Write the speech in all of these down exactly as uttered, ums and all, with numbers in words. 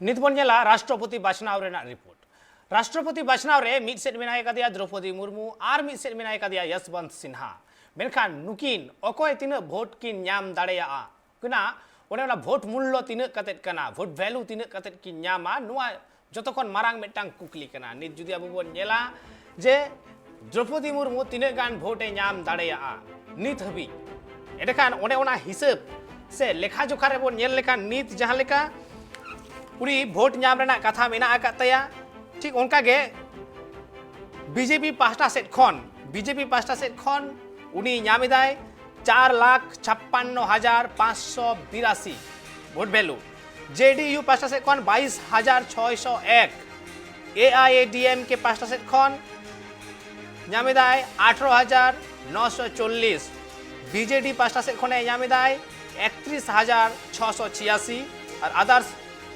ᱱᱤᱛ ᱵᱚᱱ ᱧᱮᱞᱟ ᱨᱟᱥᱴᱨᱚᱯᱚᱛᱤ ᱵᱟᱪᱷᱱᱟᱣ ᱨᱮᱱᱟᱜ ᱨᱤᱯᱳᱨᱴ᱾ ᱨᱟᱥᱴᱨᱚᱯᱚᱛᱤ ᱵᱟᱪᱷᱱᱟᱣ ᱨᱮ ᱢᱤᱫ ᱥᱮᱫ ᱢᱮᱱᱟᱭ ᱠᱟᱫᱮᱭᱟ ᱫᱨᱚᱯᱚᱫᱤ ᱢᱩᱨᱢᱩ ᱟᱨ ᱢᱤᱫ ᱥᱮᱫ ᱢᱮᱱᱟᱭ ᱠᱟᱫᱮᱭᱟ ᱭᱚᱥᱵᱚᱱᱛ ᱥᱤᱱᱦᱟ᱾ ᱢᱮᱱᱠᱷᱟᱱ ᱱᱩᱠᱤᱱ ᱚᱠᱚᱭ ᱛᱤᱱᱟᱹᱜ ᱵᱷᱳᱴ ᱠᱤᱱ ᱧᱟᱢ ᱫᱟᱲᱮᱭᱟᱜᱼᱟ ᱠᱟᱱᱟ, ᱚᱱᱮ ᱚᱱᱟ ᱵᱷᱳᱴ ᱢᱩᱞᱞᱚ ᱛᱤᱱᱟᱹᱜ ᱠᱟᱛᱮᱫ ᱠᱟᱱᱟ, ᱵᱷᱳᱴ ᱵᱷᱮᱞᱩ ᱛᱤᱱᱟᱹᱜ ᱠᱟᱛᱮᱫ ᱠᱤᱱ ᱧᱟᱢᱟ, ᱱᱚᱣᱟ ᱡᱚᱛᱚ ᱠᱷᱚᱱ ᱢᱟᱨᱟᱝ ᱢᱤᱫᱴᱟᱝ ᱠᱩᱠᱞᱤ ᱠᱟᱱᱟ᱾ ᱱᱤᱛ ᱡᱩᱫᱤ ᱟᱵᱚ ᱵᱚᱱ ᱧᱮᱞᱟ ᱡᱮ ᱫᱨᱚᱯᱚᱫᱤ ᱢᱩᱨᱢᱩ ᱛᱤᱱᱟᱹᱜ ᱜᱟᱱ ᱵᱷᱳᱴ ᱮ ᱧᱟᱢ ᱫᱟᱲᱮᱭᱟᱜᱼᱟ ᱱᱤᱛ ᱦᱟᱹᱵᱤᱡ, ᱮᱸᱰᱮᱠᱷᱟᱱ ᱚᱱᱮ ᱚᱱᱟ ᱦᱤᱥᱟᱹᱵ ᱥᱮ ᱞᱮᱠᱷᱟ ᱡᱚᱠᱷᱟ ᱨᱮᱵᱚᱱ ᱧᱮᱞ ᱞᱮᱠᱷᱟᱱ ᱱᱤᱛ ᱡᱟᱦᱟᱸ ᱞᱮᱠᱟ ᱩᱱᱤ ᱵᱷᱳᱴ ᱧᱟᱢ ᱨᱮᱱᱟᱜ ᱠᱟᱛᱷᱟ ᱢᱮᱱᱟᱜ ᱟᱠᱟᱫ ᱛᱟᱭᱟ, ᱴᱷᱤᱠ ᱚᱱᱠᱟᱜᱮ ᱵᱤᱡᱮᱯᱤ ᱯᱟᱦᱴᱟ ᱥᱮᱫ ᱠᱷᱚᱱ, ᱵᱤᱡᱮᱯᱤ ᱯᱟᱦᱴᱟ ᱥᱮᱫ ᱠᱷᱚᱱ ᱩᱱᱤ ᱧᱟᱢ ᱮᱫᱟᱭ ᱪᱟᱨ ᱞᱟᱠᱷ ᱪᱷᱟᱯᱯᱟᱱᱱᱚ ᱦᱟᱡᱟᱨ ᱯᱟᱸᱪᱥᱚ ᱵᱤᱨᱟᱥᱤ ᱵᱷᱳᱴ ᱵᱷᱮᱞᱩ, ᱡᱮᱰᱤᱭᱩ ᱯᱟᱦᱴᱟ ᱥᱮᱫ ᱠᱷᱚᱱ ᱵᱟᱭᱤᱥ ᱦᱟᱡᱟᱨ ᱪᱷᱚᱭᱥᱚ ᱮᱠ, ᱮᱟᱭᱮᱰᱤᱮᱢᱠᱮ ᱯᱟᱦᱴᱟ ᱥᱮᱫ ᱠᱷᱚᱱ ᱧᱟᱢ ᱮᱫᱟᱭ ᱟᱴᱷᱨᱚ ᱦᱟᱡᱟᱨ ᱱᱚᱥᱚ ᱪᱚᱞᱞᱤᱥ, ᱵᱤᱡᱮᱰᱤ ᱯᱟᱦᱴᱟ ᱥᱮᱫ ᱠᱷᱚᱱᱮ ᱧᱟᱢ ᱮᱫᱟᱭ ᱮᱠᱛᱨᱤᱥ ᱦᱟᱡᱟᱨ ᱪᱷᱚᱥᱚ ᱪᱷᱤᱭᱟᱥᱤ, ᱟᱨ ᱟᱫᱟᱨᱥ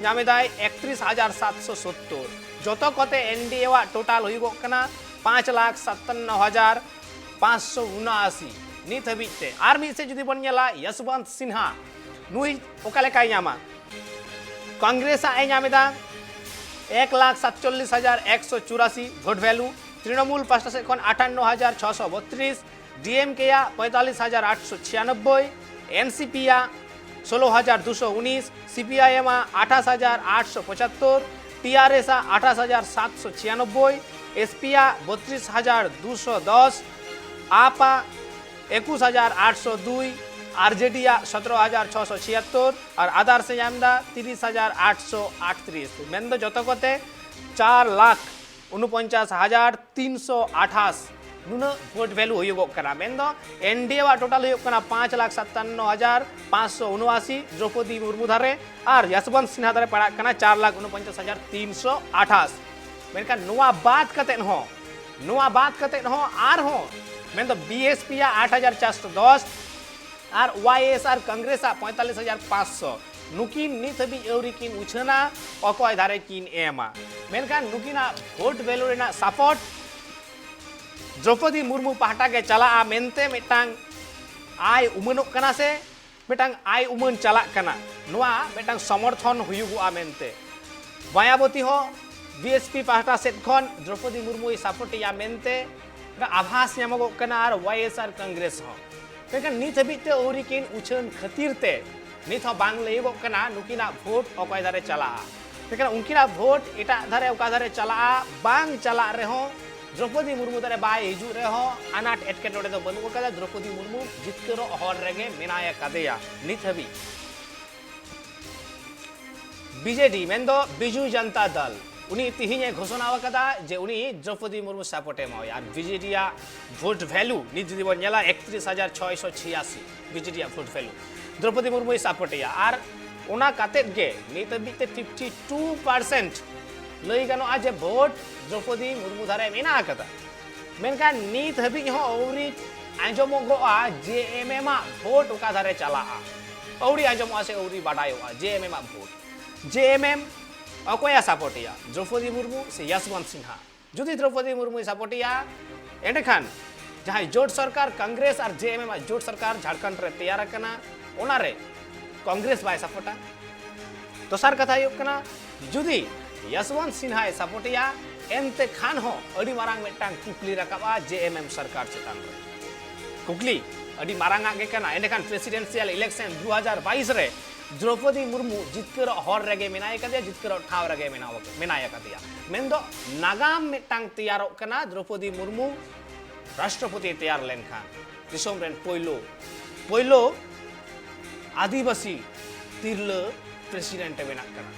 ᱧᱟᱢ ᱮᱫᱟᱭ ᱮᱠᱛᱨᱤᱥ ᱦᱟᱡᱟᱨ ᱥᱟᱛᱥᱚ ᱥᱚᱛᱛᱚᱨ᱾ ᱡᱚᱛᱚ ᱠᱚᱛᱮ ᱮᱱᱰᱤᱮ ᱣᱟᱜ ᱴᱳᱴᱟᱞ ᱦᱩᱭᱩᱜᱚᱜ ᱠᱟᱱᱟ ᱯᱟᱸᱪ ᱞᱟᱠᱷ ᱥᱟᱛᱟᱱᱱᱚ ᱦᱟᱡᱟᱨ ᱯᱟᱸᱪᱥᱚ ᱩᱱᱚᱟᱥᱤ ᱱᱤᱛ ᱦᱟᱹᱵᱤᱡ ᱛᱮ᱾ ᱟᱨ ᱢᱤᱫ ᱥᱮᱫ ᱡᱩᱫᱤ ᱵᱚᱱ ᱧᱮᱞᱟ ᱭᱚᱥᱵᱚᱱᱛ ᱥᱤᱱᱦᱟ, ᱱᱩᱭ ᱚᱠᱟ ᱞᱮᱠᱟᱭ ᱧᱟᱢᱟ? ᱠᱚᱝᱜᱨᱮᱥ ᱟᱜ ᱮ ᱧᱟᱢ ᱮᱫᱟ ᱮᱠ ᱞᱟᱠᱷ ᱥᱟᱛᱪᱚᱞᱞᱤᱥ ᱦᱟᱡᱟᱨ ᱮᱠᱥᱚ ᱪᱩᱨᱟᱥᱤ ᱵᱷᱳᱴ ᱵᱷᱮᱞᱩ, ᱛᱨᱤᱱᱚᱢᱩᱞ ᱯᱟᱦᱴᱟ ᱥᱮᱫ ᱠᱷᱚᱱ ᱟᱴᱷᱟᱱᱱᱚ ᱦᱟᱡᱟᱨ ᱪᱷᱚᱥᱚ ᱵᱚᱛᱨᱤᱥ, ᱰᱤᱮᱢᱠᱮ ᱟᱜ ᱯᱚᱸᱭᱛᱟᱞᱞᱤᱥ ᱦᱟᱡᱟᱨ ᱟᱴᱥᱚ ᱪᱷᱤᱭᱟᱱᱚᱵᱵᱳᱭ, ᱮᱱᱥᱤᱯᱤ ᱟᱜ ᱥᱳᱞᱳ ᱦᱟᱡᱟᱨ ᱫᱩᱥᱚ ᱩᱱᱤᱥ, ᱥᱤᱯᱤᱟᱭᱮᱢ ᱟᱜ ᱟᱴᱷᱟᱥ ᱦᱟᱡᱟᱨ ᱟᱴᱥᱚ ᱯᱚᱸᱪᱟᱛᱛᱳᱨ, ᱴᱤᱟᱨᱮᱥ ᱟᱜ ᱟᱴᱷᱟᱥ ᱦᱟᱡᱟᱨ ᱥᱟᱛᱥᱚ ᱪᱷᱤᱭᱟᱱᱚᱵᱵᱳᱭ, ᱮᱥᱯᱤ ᱟᱜ ᱵᱚᱛᱨᱤᱥ ᱦᱟᱡᱟᱨ ᱫᱩᱥᱚ ᱫᱚᱥ, ᱟᱯ ᱟᱜ ᱮᱠᱩᱥ ᱦᱟᱡᱟᱨ ᱟᱴᱥᱚ ᱫᱩᱭ, ᱟᱨᱡᱮᱰᱤ ᱟᱜ ᱥᱚᱛᱨᱚ ᱦᱟᱡᱟᱨ ᱪᱷᱚᱥᱚ ᱪᱷᱤᱭᱟᱛᱛᱳᱨ ᱟᱨ ᱟᱫᱟᱨᱥ ᱮ ᱧᱟᱢ ᱮᱫᱟ ᱛᱤᱨᱤᱥ ᱦᱟᱡᱟᱨ ᱟᱴᱥᱚ ᱟᱴᱛᱨᱤᱥ᱾ ᱢᱮᱱᱫᱚ ᱡᱚᱛᱚ ᱠᱚᱛᱮ ᱪᱟᱨ ᱞᱟᱠᱷ ᱩᱱᱩᱯᱚᱧᱪᱟᱥ ᱦᱟᱡᱟᱨ ᱛᱤᱱᱥᱚ ᱟᱴᱷᱟᱥ ᱱᱩᱱᱟᱹᱜ ᱵᱷᱳᱴ ᱵᱷᱮᱞᱩ ᱦᱩᱭᱩᱜᱚᱜ ᱠᱟᱱᱟ᱾ ᱢᱮᱱᱫᱚ ᱮᱱᱰᱤᱮ ᱣᱟᱜ ᱴᱳᱴᱟᱞ ᱦᱩᱭᱩᱜ ᱠᱟᱱᱟ ᱯᱟᱸᱪ ᱞᱟᱠᱷ ᱥᱟᱛᱟᱱᱱᱚ ᱦᱟᱡᱟᱨ ᱯᱟᱸᱪᱥᱚ ᱩᱱᱚᱟᱥᱤ ᱫᱨᱚᱯᱚᱫᱤ ᱢᱩᱨᱢᱩ ᱫᱷᱟᱨᱮ, ᱟᱨ ᱭᱚᱥᱵᱚᱱᱛ ᱥᱤᱱᱦᱟ ᱫᱷᱟᱨᱮ ᱯᱟᱲᱟᱜ ᱠᱟᱱᱟ ᱪᱟᱨ ᱞᱟᱠᱷ ᱩᱱᱩᱯᱚᱧᱪᱟᱥ ᱦᱟᱡᱟᱨ ᱛᱤᱱᱥᱚ ᱟᱴᱷᱟᱥ᱾ ᱢᱮᱱᱠᱷᱟᱱ ᱱᱚᱣᱟ ᱵᱟᱫ ᱠᱟᱛᱮᱫ ᱦᱚᱸ, ᱱᱚᱣᱟ ᱵᱟᱫ ᱠᱟᱛᱮᱫ ᱦᱚᱸ ᱟᱨᱦᱚᱸ, ᱢᱮᱱᱫᱚ ᱵᱤᱮᱥᱯᱤ ᱟᱜ ᱟᱴ ᱦᱟᱡᱟᱨ ᱪᱟᱨᱥᱚ ᱫᱚᱥ ᱟᱨ ᱣᱟᱭᱮᱥ ᱟᱨ ᱠᱚᱝᱜᱨᱮᱥ ᱟᱜ ᱯᱚᱸᱭᱛᱟᱞᱞᱤᱥ ᱦᱟᱡᱟᱨ ᱯᱟᱸᱪᱥᱚ, ᱱᱩᱠᱤᱱ ᱱᱤᱛ ᱦᱟᱹᱵᱤᱡ ᱟᱹᱣᱨᱤ ᱠᱤᱱ ᱩᱪᱷᱟᱹᱱᱟ ᱚᱠᱚᱭ ᱫᱷᱟᱨᱮ ᱠᱤᱱ ᱮᱢᱟ᱾ ᱢᱮᱱᱠᱷᱟᱱ ᱱᱩᱠᱤᱱᱟᱜ ᱵᱷᱳᱴ ᱵᱷᱮᱞᱩ ᱨᱮᱱᱟᱜ ᱥᱟᱯᱳᱨᱴ ᱫᱨᱚᱯᱚᱫᱤ ᱢᱩᱨᱢᱩ ᱯᱟᱦᱴᱟ ᱜᱮ ᱪᱟᱞᱟᱜᱼᱟ ᱢᱮᱱᱛᱮ ᱢᱤᱫᱴᱟᱝ ᱟᱭ ᱩᱢᱟᱹᱱᱚᱜ ᱠᱟᱱᱟ ᱥᱮ ᱢᱤᱫᱴᱟᱝ ᱟᱭ ᱩᱢᱟᱹᱱ ᱪᱟᱞᱟᱜ ᱠᱟᱱᱟ, ᱱᱚᱣᱟ ᱢᱤᱫᱴᱟᱝ ᱥᱚᱢᱚᱨᱛᱷᱚᱱ ᱦᱩᱭᱩᱜᱚᱜᱼᱟ ᱢᱮᱱᱛᱮ᱾ ᱢᱟᱭᱟᱵᱚᱛᱤ ᱦᱚᱸ ᱵᱤ ᱮᱥ ᱯᱤ ᱯᱟᱦᱴᱟ ᱥᱮᱫ ᱠᱷᱚᱱ ᱫᱨᱚᱯᱚᱫᱤ ᱢᱩᱨᱢᱩᱭ ᱥᱟᱯᱳᱨᱴᱮᱭᱟ ᱢᱮᱱᱛᱮ ᱟᱵᱷᱟᱥ ᱧᱟᱢᱚᱜᱚᱜ ᱠᱟᱱᱟ, ᱟᱨ ᱣᱟᱭ ᱮᱥ ᱟᱨ ᱠᱚᱝᱜᱨᱮᱥ ᱦᱚᱸ᱾ ᱢᱮᱱᱠᱷᱟᱱ ᱱᱤᱛ ᱦᱟᱹᱵᱤᱡ ᱛᱮ ᱟᱹᱣᱨᱤ ᱠᱤᱱ ᱩᱪᱷᱟᱹᱱ ᱠᱷᱟᱹᱛᱤᱨ ᱛᱮ ᱱᱤᱛ ᱦᱚᱸ ᱵᱟᱝ ᱞᱟᱹᱭᱚᱜᱚᱜ ᱠᱟᱱᱟ ᱱᱩᱠᱤᱱᱟᱜ ᱵᱷᱳᱴ ᱚᱠᱚᱭ ᱫᱷᱟᱨᱮ ᱪᱟᱞᱟᱜᱼᱟ᱾ ᱢᱮᱱᱠᱷᱟᱱ ᱩᱱᱠᱤᱱᱟᱜ ᱵᱷᱳᱴ ᱮᱴᱟᱜ ᱫᱷᱟᱨᱮ ᱚᱠᱟ ᱫᱷᱟᱨᱮ ᱪᱟᱞᱟᱜᱼᱟ, ᱵᱟᱝ ᱪᱟᱞᱟᱜ ᱨᱮᱦᱚᱸ ᱫᱨᱚᱯᱚᱫᱤ ᱢᱩᱨᱢᱩ ᱫᱷᱟᱨᱮ ᱵᱟᱭ ᱦᱤᱡᱩᱜ ᱨᱮᱦᱚᱸ ᱟᱱᱟᱴ ᱮᱴᱠᱮᱴᱚᱬᱮ ᱫᱚ ᱵᱟᱹᱱᱩᱜ ᱟᱠᱟᱫᱟ᱾ ᱫᱨᱚᱯᱚᱫᱤ ᱢᱩᱨᱢᱩ ᱡᱤᱛᱠᱟᱹᱨᱚᱜ ᱦᱚᱨ ᱨᱮᱜᱮ ᱢᱮᱱᱟᱭ ᱟᱠᱟᱫᱮᱭᱟ ᱱᱤᱛ ᱦᱟᱹᱵᱤᱡ᱾ ᱵᱤ ᱡᱮ ᱰᱤ ᱢᱮᱱᱫᱚ ᱵᱤᱡᱩ ᱡᱟᱱᱛᱟ ᱫᱟᱞ, ᱩᱱᱤ ᱛᱤᱦᱤᱧ ᱮ ᱜᱷᱳᱥᱚᱱᱟ ᱟᱠᱟᱫᱟ ᱡᱮ ᱩᱱᱤ ᱫᱨᱚᱯᱚᱫᱤ ᱢᱩᱨᱢᱩ ᱥᱟᱯᱳᱨᱴ ᱮ ᱮᱢᱟᱣᱟᱭᱟ᱾ ᱟᱨ ᱵᱤ ᱡᱮ ᱰᱤ ᱟᱜ ᱵᱷᱳᱴ ᱵᱷᱮᱞᱩ ᱱᱤᱛ ᱡᱩᱫᱤ ᱵᱚᱱ ᱧᱮᱞᱟ ᱮᱠᱛᱨᱤᱥ ᱦᱟᱡᱟᱨ ᱪᱷᱚᱭᱥᱚ ᱪᱷᱤᱭᱟᱥᱤ ᱵᱤ ᱡᱮ ᱰᱤ ᱟᱜ ᱵᱷᱳᱴ ᱵᱷᱮᱞᱩ ᱫᱨᱚᱯᱚᱫᱤ ᱢᱩᱨᱢᱩᱭ ᱥᱟᱯᱳᱨᱴᱮᱭᱟ᱾ ᱟᱨ ᱚᱱᱟ ᱠᱟᱛᱮᱫ ᱜᱮ ᱱᱤᱛ ᱦᱟᱹᱵᱤᱡ ᱛᱮ ᱯᱷᱤᱯᱴᱤ ᱴᱩ ᱯᱟᱨᱥᱮᱱᱴ ᱞᱟᱹᱭ ᱜᱟᱱᱚᱜᱼᱟ ᱡᱮ ᱵᱷᱳᱴ ᱫᱨᱚᱯᱚᱫᱤ ᱢᱩᱨᱢᱩ ᱫᱷᱟᱨᱮ ᱢᱮᱱᱟᱜ ᱟᱠᱟᱫᱟ᱾ ᱢᱮᱱᱠᱷᱟᱱ ᱱᱤᱛ ᱦᱟᱹᱵᱤᱡ ᱦᱚᱸ ᱟᱹᱣᱨᱤ ᱟᱸᱡᱚᱢᱚᱜᱚᱜᱼᱟ ᱡᱮ ᱮᱢ ᱮᱢ ᱟᱜ ᱵᱷᱳᱴ ᱚᱠᱟ ᱫᱷᱟᱨᱮ ᱪᱟᱞᱟᱜᱼᱟ᱾ ᱟᱹᱣᱨᱤ ᱟᱸᱡᱚᱢᱚᱜᱼᱟ ᱥᱮ ᱟᱹᱣᱨᱤ ᱵᱟᱰᱟᱭᱚᱜᱼᱟ ᱡᱮ ᱮᱢ ᱮᱢ ᱟᱜ ᱵᱷᱳᱴ᱾ ᱡᱮ ᱮᱢ ᱮᱢ ᱚᱠᱚᱭᱮ ᱥᱟᱯᱳᱨᱴᱮᱭᱟ, ᱫᱨᱚᱯᱚᱫᱤ ᱢᱩᱨᱢᱩ ᱥᱮ ᱭᱟᱥᱣᱟᱱᱛ ᱥᱤᱱᱦᱟ? ᱡᱩᱫᱤ ᱫᱨᱚᱯᱚᱫᱤ ᱢᱩᱨᱢᱩᱭ ᱥᱟᱯᱳᱨᱴᱮᱭᱟ, ᱮᱸᱰᱮᱠᱷᱟᱱ ᱡᱟᱦᱟᱸᱭ ᱡᱳᱴ ᱥᱚᱨᱠᱟᱨ, ᱠᱚᱝᱜᱨᱮᱥ ᱟᱨ ᱡᱮ ᱮᱢ ᱮᱢ ᱟᱜ ᱡᱳᱴ ᱥᱚᱨᱠᱟᱨ ᱡᱷᱟᱲᱠᱷᱚᱸᱰ ᱨᱮ ᱛᱮᱭᱟᱨ ᱟᱠᱟᱱᱟ, ᱚᱱᱟᱨᱮ ᱠᱚᱝᱜᱨᱮᱥ ᱵᱟᱭ ᱥᱟᱯᱳᱨᱴᱟ᱾ ᱫᱚᱥᱟᱨ ᱠᱟᱛᱷᱟ ᱦᱩᱭᱩᱜ ᱠᱟᱱᱟ, ᱡᱩᱫᱤ ᱭᱟᱥᱣᱟᱱᱛ ᱥᱤᱱᱦᱟᱭ ᱥᱟᱯᱳᱨᱴᱮᱭᱟ, ᱮᱱᱛᱮ ᱠᱷᱟᱱ ᱦᱚᱸ ᱟᱹᱰᱤ ᱢᱟᱨᱟᱝ ᱢᱤᱫᱴᱟᱝ ᱠᱩᱠᱞᱤ ᱨᱟᱠᱟᱵᱼᱟ ᱡᱮ ᱮᱢ ᱮᱢ ᱥᱚᱨᱠᱟᱨ ᱪᱮᱛᱟᱱ ᱨᱮ᱾ ᱠᱩᱠᱞᱤ ᱟᱹᱰᱤ ᱢᱟᱨᱟᱝ ᱟᱜ ᱜᱮ ᱠᱟᱱᱟ᱾ ᱮᱸᱰᱮᱠᱷᱟᱱ ᱯᱨᱮᱥᱤᱰᱮᱱᱥᱤᱭᱟᱞ ᱤᱞᱮᱠᱥᱚᱱ ᱫᱩ ᱦᱟᱡᱟᱨ ᱵᱟᱭᱤᱥ ᱨᱮ ᱫᱨᱚᱯᱚᱫᱤ ᱢᱩᱨᱢᱩ ᱡᱤᱛᱠᱟᱹᱨᱚᱜ ᱦᱚᱨ ᱨᱮᱜᱮ ᱢᱮᱱᱟᱭ ᱠᱟᱫᱮᱭᱟ, ᱡᱤᱛᱠᱟᱹᱨᱚᱜ ᱴᱷᱟᱶ ᱨᱮᱜᱮ ᱢᱮᱱᱟᱣ-, ᱢᱮᱱᱟᱭ ᱟᱠᱟᱫᱮᱭᱟ᱾ ᱢᱮᱱᱫᱚ ᱱᱟᱜᱟᱢ ᱢᱤᱫᱴᱟᱝ ᱛᱮᱭᱟᱨᱚᱜ ᱠᱟᱱᱟ ᱫᱨᱚᱯᱚᱫᱤ ᱢᱩᱨᱢᱩ ᱨᱟᱥᱴᱨᱚᱯᱚᱛᱤ ᱛᱮᱭᱟᱨ ᱞᱮᱱᱠᱷᱟᱱ᱾ ᱫᱤᱥᱚᱢ ᱨᱮᱱ ᱯᱳᱭᱞᱳ, ᱯᱳᱭᱞᱳ ᱟᱹᱫᱤᱵᱟᱹᱥᱤ ᱛᱤᱨᱞᱟᱹ ᱯᱨᱮᱥᱤᱰᱮᱱᱴ ᱮ ᱵᱮᱱᱟᱜ ᱠᱟᱱᱟ᱾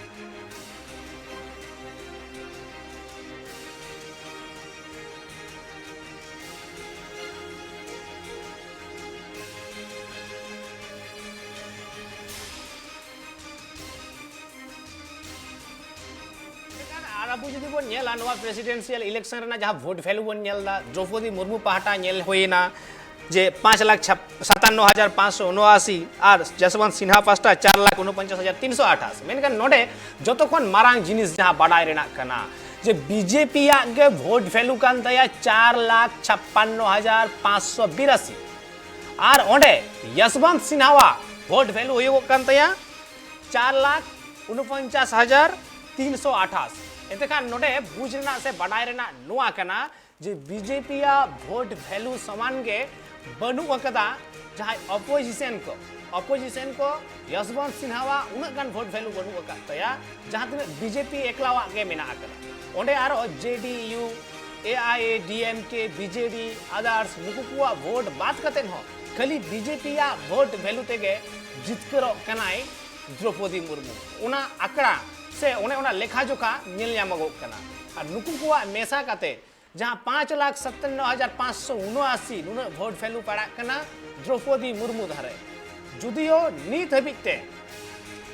ᱟᱨ ᱟᱵᱚ ᱡᱩᱫᱤ ᱵᱚᱱ ᱧᱮᱞᱟ, ᱱᱚᱣᱟ ᱯᱨᱮᱥᱤᱰᱮᱱᱥᱤᱭᱟᱞ ᱤᱞᱮᱠᱥᱚᱱ ᱨᱮᱱᱟᱜ ᱡᱟᱦᱟᱸ ᱵᱷᱳᱴ ᱵᱷᱮᱞᱩ ᱵᱚᱱ ᱧᱮᱞ ᱮᱫᱟ, ᱫᱨᱚᱯᱚᱫᱤ ᱢᱩᱨᱢᱩ ᱯᱟᱦᱴᱟ ᱧᱮᱞ ᱦᱩᱭᱮᱱᱟ ᱡᱮ ᱯᱟᱸᱪ ᱞᱟᱠᱷ ᱥᱟᱛᱟᱱᱱᱚ ᱦᱟᱡᱟᱨ ᱯᱟᱸᱪᱥᱚ ᱩᱱᱚᱟᱥᱤ ᱟᱨ ᱡᱚᱥᱣᱚᱱᱛ ᱥᱤᱱᱦᱟ ᱯᱟᱦᱴᱟ ᱪᱟᱨ ᱞᱟᱠᱷ ᱩᱱᱚᱯᱚᱧᱪᱟᱥ ᱦᱟᱡᱟᱨ ᱛᱤᱱᱥᱚ ᱟᱴᱷᱟᱥ᱾ ᱢᱮᱱᱠᱷᱟᱱ ᱱᱚᱰᱮ ᱡᱚᱛᱚ ᱠᱷᱚᱱ ᱢᱟᱨᱟᱝ ᱡᱤᱱᱤᱥ ᱡᱟᱦᱟᱸ ᱵᱟᱰᱟᱭ ᱨᱮᱱᱟᱜ ᱠᱟᱱᱟ ᱡᱮ ᱵᱤ ᱡᱮ ᱯᱤ ᱟᱜ ᱜᱮ ᱵᱷᱳᱴ ᱵᱷᱮᱞᱩ ᱠᱟᱱ ᱛᱟᱭᱟ ᱪᱟᱨ ᱞᱟᱠᱷ ᱪᱷᱟᱯᱯᱟᱱᱱᱚ ᱦᱟᱡᱟᱨ ᱯᱟᱸᱪᱥᱚ ᱵᱤᱨᱟᱥᱤ᱾ ᱟᱨ ᱚᱸᱰᱮ ᱭᱚᱥᱵᱚᱱᱛ ᱥᱤᱱᱦᱟᱣᱟᱜ ᱵᱷᱳᱴ ᱵᱷᱮᱞᱩ ᱦᱩᱭᱩᱜᱚᱜ ᱠᱟᱱ ᱛᱟᱭᱟ ᱪᱟᱨ ᱞᱟᱠᱷ ᱩᱱᱚᱯᱚᱧᱪᱟᱥ ᱦᱟᱡᱟᱨ ᱛᱤᱱᱥᱚ ᱟᱴᱷᱟᱥ᱾ ᱮᱱᱛᱮ ᱠᱷᱟᱱ ᱱᱚᱰᱮ ᱵᱩᱡᱽ ᱨᱮᱱᱟᱜ ᱥᱮ ᱵᱟᱰᱟᱭ ᱨᱮᱱᱟᱜ ᱱᱚᱣᱟ ᱠᱟᱱᱟ ᱡᱮ ᱵᱤᱡᱮᱯᱤ ᱭᱟᱜ ᱵᱷᱳᱴ ᱵᱷᱮᱞᱩ ᱥᱚᱢᱟᱱ ᱜᱮ ᱵᱟᱹᱱᱩᱜ ᱟᱠᱟᱫᱟ ᱡᱟᱦᱟᱸᱭ ᱚᱯᱳᱡᱤᱥᱚᱱ ᱠᱚ᱾ ᱚᱯᱳᱡᱤᱥᱚᱱ ᱠᱚ ᱭᱚᱥᱵᱚᱱᱛ ᱥᱤᱱᱦᱟᱣᱟᱜ ᱩᱱᱟᱹᱜ ᱜᱟᱱ ᱵᱷᱳᱴ ᱵᱷᱮᱞᱩ ᱵᱟᱹᱱᱩᱜ ᱟᱠᱟᱫ ᱛᱟᱭᱟ, ᱡᱟᱦᱟᱸ ᱛᱤᱱᱟᱹᱜ ᱵᱤᱡᱮᱯᱤ ᱮᱠᱞᱟᱣᱟᱜ ᱜᱮ ᱢᱮᱱᱟᱜ ᱟᱠᱟᱫᱟ᱾ ᱚᱸᱰᱮ ᱟᱨᱚ ᱡᱮ ᱰᱤ ᱭᱩ, ᱮ ᱟᱭ ᱮ ᱰᱤ ᱮᱢ ᱠᱮ, ᱵᱤ ᱡᱮ ᱰᱤ, ᱟᱫᱟᱨᱥ, ᱱᱩᱠᱩ ᱠᱚᱣᱟᱜ ᱵᱷᱳᱴ ᱵᱟᱫ ᱠᱟᱛᱮᱫ ᱦᱚᱸ ᱠᱷᱟᱹᱞᱤ ᱵᱤᱡᱮᱯᱤ ᱭᱟᱜ ᱵᱷᱳᱴ ᱵᱷᱮᱞᱩ ᱛᱮᱜᱮ ᱡᱤᱛᱠᱟᱹᱨᱚᱜ ᱠᱟᱱᱟᱭ ᱫᱨᱚᱯᱚᱫᱤ ᱢᱩᱨᱢᱩ᱾ ᱚᱱᱟ ᱟᱠᱲᱟ ᱥᱮ ᱚᱱᱮ ᱚᱱᱟ ᱞᱮᱠᱷᱟ ᱡᱚᱠᱷᱟ ᱧᱮᱞ ᱧᱟᱢᱚᱜᱚᱜ ᱠᱟᱱᱟ᱾ ᱟᱨ ᱱᱩᱠᱩ ᱠᱚᱣᱟᱜ ᱢᱮᱥᱟ ᱠᱟᱛᱮ ᱡᱟᱦᱟᱸ ᱯᱟᱸᱪ ᱞᱟᱠᱷ ᱥᱟᱛᱟᱱᱱᱚ ᱦᱟᱡᱟᱨ ᱯᱟᱸᱪᱥᱚ ᱩᱱᱚᱟᱥᱤ ᱱᱩᱱᱟᱹᱜ ᱵᱷᱳᱴ ᱵᱷᱮᱞᱩ ᱯᱟᱲᱟᱜ ᱠᱟᱱᱟ ᱫᱨᱚᱯᱚᱫᱤ ᱢᱩᱨᱢᱩ ᱫᱷᱟᱨᱮ᱾ ᱡᱩᱫᱤᱭᱳ ᱱᱤᱛ ᱦᱟᱹᱵᱤᱡ ᱛᱮ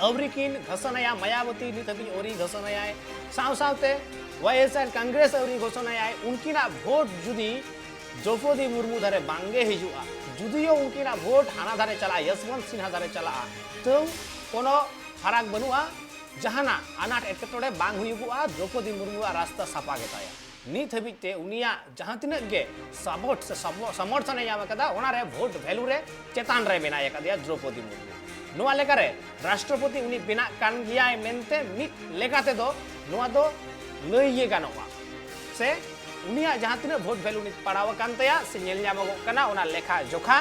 ᱟᱹᱣᱨᱤ ᱠᱤᱱ ᱜᱷᱳᱥᱚᱱᱟᱭᱟ, ᱢᱟᱭᱟᱵᱚᱛᱤ ᱱᱤᱛ ᱦᱟᱹᱵᱤᱡ ᱟᱹᱣᱨᱤ ᱜᱷᱳᱥᱚᱱᱟᱭᱟᱭ, ᱥᱟᱶ ᱥᱟᱶᱛᱮ ᱣᱟᱭ ᱮᱥ ᱟᱨ ᱠᱚᱝᱜᱨᱮᱥ ᱟᱹᱣᱨᱤ ᱜᱷᱳᱥᱚᱱᱟᱭᱟᱭ, ᱩᱱᱠᱤᱱᱟᱜ ᱵᱷᱳᱴ ᱡᱩᱫᱤ ᱫᱨᱚᱯᱚᱫᱤ ᱢᱩᱨᱢᱩ ᱫᱷᱟᱨᱮ ᱵᱟᱝᱜᱮ ᱦᱤᱡᱩᱜᱼᱟ, ᱡᱩᱫᱤᱭᱳ ᱩᱱᱠᱤᱱᱟᱜ ᱵᱷᱳᱴ ᱦᱟᱱᱟ ᱫᱷᱟᱨᱮ ᱪᱟᱞᱟᱜᱼᱟ, ᱭᱚᱥᱵᱚᱱᱛ ᱥᱤᱱᱦᱟ ᱫᱷᱟᱨᱮ ᱪᱟᱞᱟᱜᱼᱟ, ᱛᱟᱹᱣ ᱠᱳᱱᱳ ᱯᱷᱟᱨᱟᱠ ᱵᱟᱹᱱᱩᱜᱼᱟ᱾ ᱡᱟᱦᱟᱱᱟᱜ ᱟᱱᱟᱴ ᱮᱴᱠᱮᱴᱚᱬᱮ ᱵᱟᱝ ᱦᱩᱭᱩᱜᱚᱜᱼᱟ, ᱫᱨᱚᱯᱚᱫᱤ ᱢᱩᱨᱢᱩᱣᱟᱜ ᱨᱟᱥᱛᱟ ᱥᱟᱯᱷᱟ ᱜᱮᱛᱟᱭᱟ᱾ ᱱᱤᱛ ᱦᱟᱹᱵᱤᱡ ᱛᱮ ᱩᱱᱤᱭᱟᱜ ᱡᱟᱦᱟᱸ ᱛᱤᱱᱟᱹᱜ ᱜᱮ ᱥᱟᱯᱳᱨᱴ ᱥᱮ ᱥᱚᱢᱚ-, ᱥᱚᱢᱚᱨᱛᱷᱚᱱ ᱮ ᱧᱟᱢ ᱟᱠᱟᱫᱟ, ᱚᱱᱟᱨᱮ ᱵᱷᱳᱴ ᱵᱷᱮᱞᱩ ᱨᱮ ᱪᱮᱛᱟᱱ ᱨᱮ ᱢᱮᱱᱟᱭ ᱟᱠᱟᱫᱮᱭᱟ ᱫᱨᱚᱯᱚᱫᱤ ᱢᱩᱨᱢᱩ᱾ ᱱᱚᱣᱟ ᱞᱮᱠᱟᱨᱮ ᱨᱟᱥᱴᱨᱚᱯᱚᱛᱤ ᱩᱱᱤ ᱵᱮᱱᱟᱜ ᱠᱟᱱ ᱜᱮᱭᱟᱭ ᱢᱮᱱᱛᱮ ᱢᱤᱫ ᱞᱮᱠᱟ ᱛᱮᱫᱚ ᱱᱚᱣᱟ ᱫᱚ ᱞᱟᱹᱭ ᱜᱮ ᱜᱟᱱᱚᱜᱼᱟ, ᱥᱮ ᱩᱱᱤᱭᱟᱜ ᱡᱟᱦᱟᱸ ᱛᱤᱱᱟᱹᱜ ᱵᱷᱳᱴ ᱵᱷᱮᱞᱩ ᱱᱤᱛ ᱯᱟᱲᱟᱣ ᱟᱠᱟᱱ ᱛᱟᱭᱟ ᱥᱮ ᱧᱮᱞ ᱧᱟᱢᱚᱜᱚᱜ ᱠᱟᱱᱟ, ᱚᱱᱟ ᱞᱮᱠᱷᱟ ᱡᱚᱠᱷᱟ,